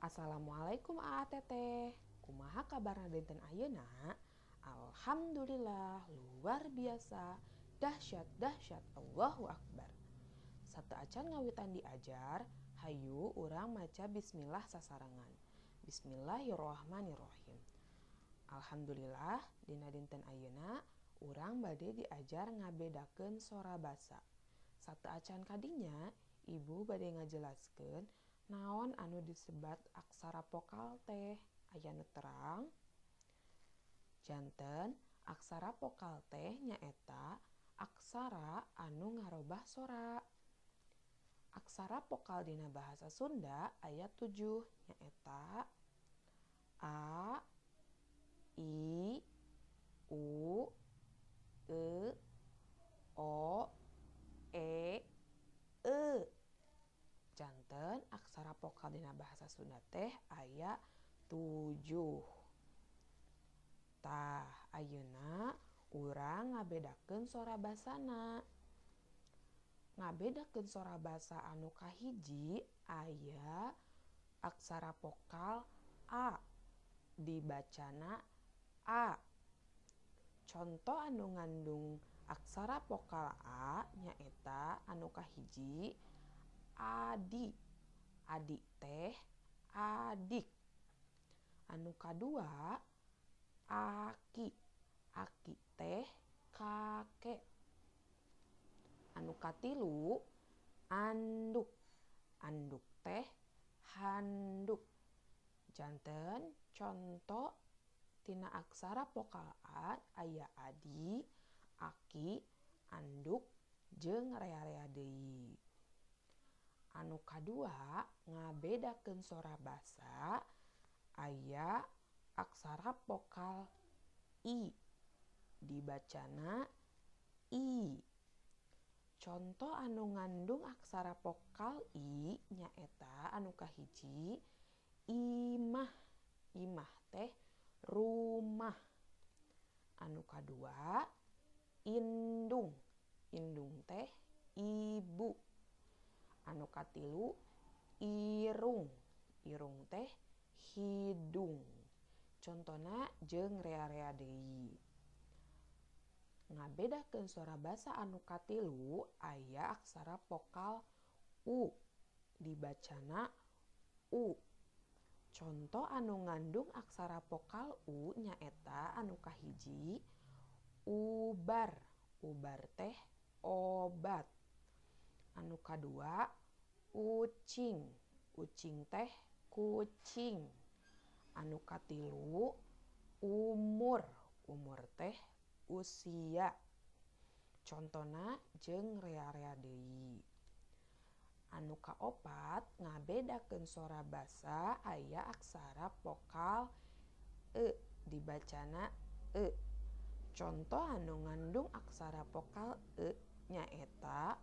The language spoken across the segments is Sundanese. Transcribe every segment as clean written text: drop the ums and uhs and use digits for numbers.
Assalamualaikum Aa Teteh. Kumaha kabarna dinten ayeuna? Alhamdulillah, luar biasa, dahsyat dahsyat, Allahu Akbar. Sateuacan ngawitan diajar, hayu urang maca bismillah sasarengan. Bismillahirrahmanirrahim. Alhamdulillah, dina dinten ayeuna urang bade diajar ngabedakeun sora basa. Sateuacan kadinya, ibu bade ngajelaskeun naon anu disebat aksara vokal teh. Aya nu terang? Janten aksara vokal teh nyaeta aksara anu ngarobah sora. Aksara vokal dina bahasa Sunda aya 7, nyaeta a, i, u, e, o, e, e. Janten aksara vokal dina bahasa Sunda teh aya 7. Tah, ayeuna urang ngabedakeun sora basana. Ngabedakeun sora basa anu kahiji aya aksara vokal a, dibacana a. Conto anu ngandung aksara vokal a nyaeta anu kahiji adi. Adi teh adik. Anu kadua aki. Aki teh kakek. Anu katilu anduk. Anduk teh handuk. Janten conto tina aksara vokal a aya adi, aki, anduk, jeung rea-rea deui. Anu kadua ngabedakeun sora basa aya aksara vokal i, dibacana i. Conto anu ngandung aksara vokal i nyaeta anu kahiji imah. Imah teh rumah. Anu kadua indung. Indung teh ibu. Anu katilu irung. Irung teh hidung. Contona jeung rea-rea deui. Ngabedakeun sora basa anu katilu aya aksara vokal u, dibacana u. Conto anu ngandung aksara vokal u nyaeta anu kahiji ubar. Ubar teh obat. Anu kadua ucing. Ucing teh kucing. Anu katilu umur. Umur teh usia. Contona jeung rea-rea deui. Anu kaopat ngabedakeun sora basa aya aksara vokal e, dibacana e. Conto anu ngandung aksara vokal e nyaeta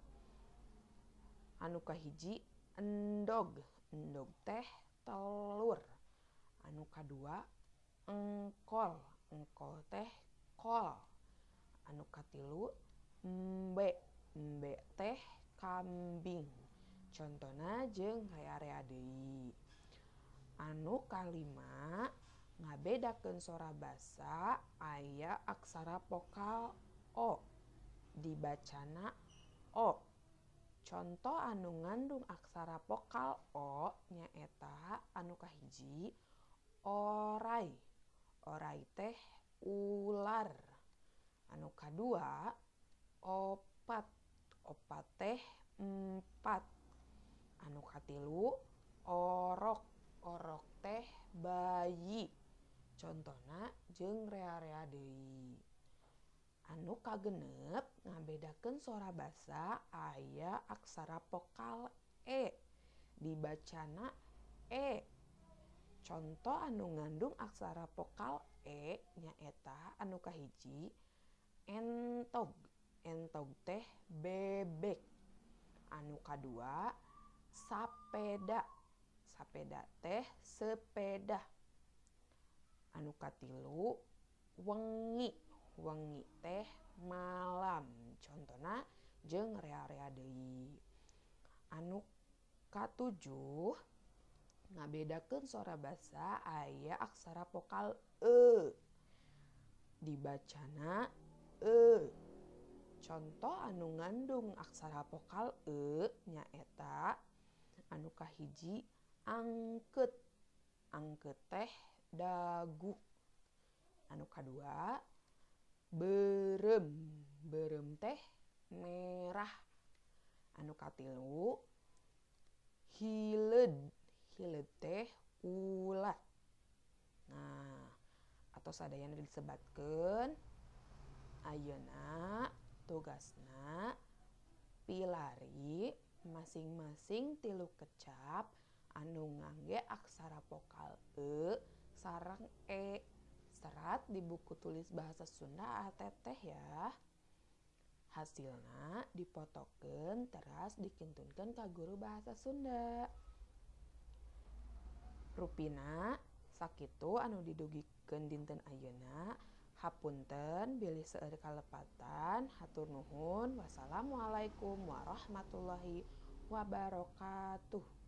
anu kahiji endog. Endog teh telur. Anu kadua engkol. Engkol teh kol. Anu katilu embe. Embe teh kambing. Contona jeung rea-rea deui. Anu kalima ngabedakeun sora basa aya aksara vokal o, dibacana o. Conto anu ngandung aksara vokal o nyaeta anu kahiji orai. Orai teh ular. Anu kadua opat. Opat teh empat. Anu katilu orok. Orok teh bayi. Contona jeung rea-rea deui. Anu kagenep ngabedakeun sora basa aya aksara vokal e, dibacana e. Conto anu ngandung aksara vokal e nyaeta anu kahiji entog. Entog teh bebek. Anu kadua sapeda. Sapeda teh sepeda. Anu katilu wengi. Wengi teh malam. Contona jeung rea-rea deui. Anu katujuh Ngabedakeun sora basa aya aksara vokal e. Dibacana e. Contoh anu ngandung aksara vokal e nyaeta anu kahiji angkeut. Angkeut teh dagu. Anu kadua beureum. Beureum teh merah. Anu katilu hileud. Hileud teh ulat. Nah, atau sadayana disebatkeun. Ayeuna tugasna pilari masing-masing 3 kecap anu ngangge aksara vokal e sareng e. Serat di buku tulis bahasa Sunda ATT ya. Hasilna dipotokeun teras dikintunkeun ka guru bahasa Sunda. Rupina sakitu anu didugikeun dinten ayeuna. Hapunten bilih seueur kalepatan. Hatur nuhun. Wassalamualaikum warahmatullahi wabarakatuh.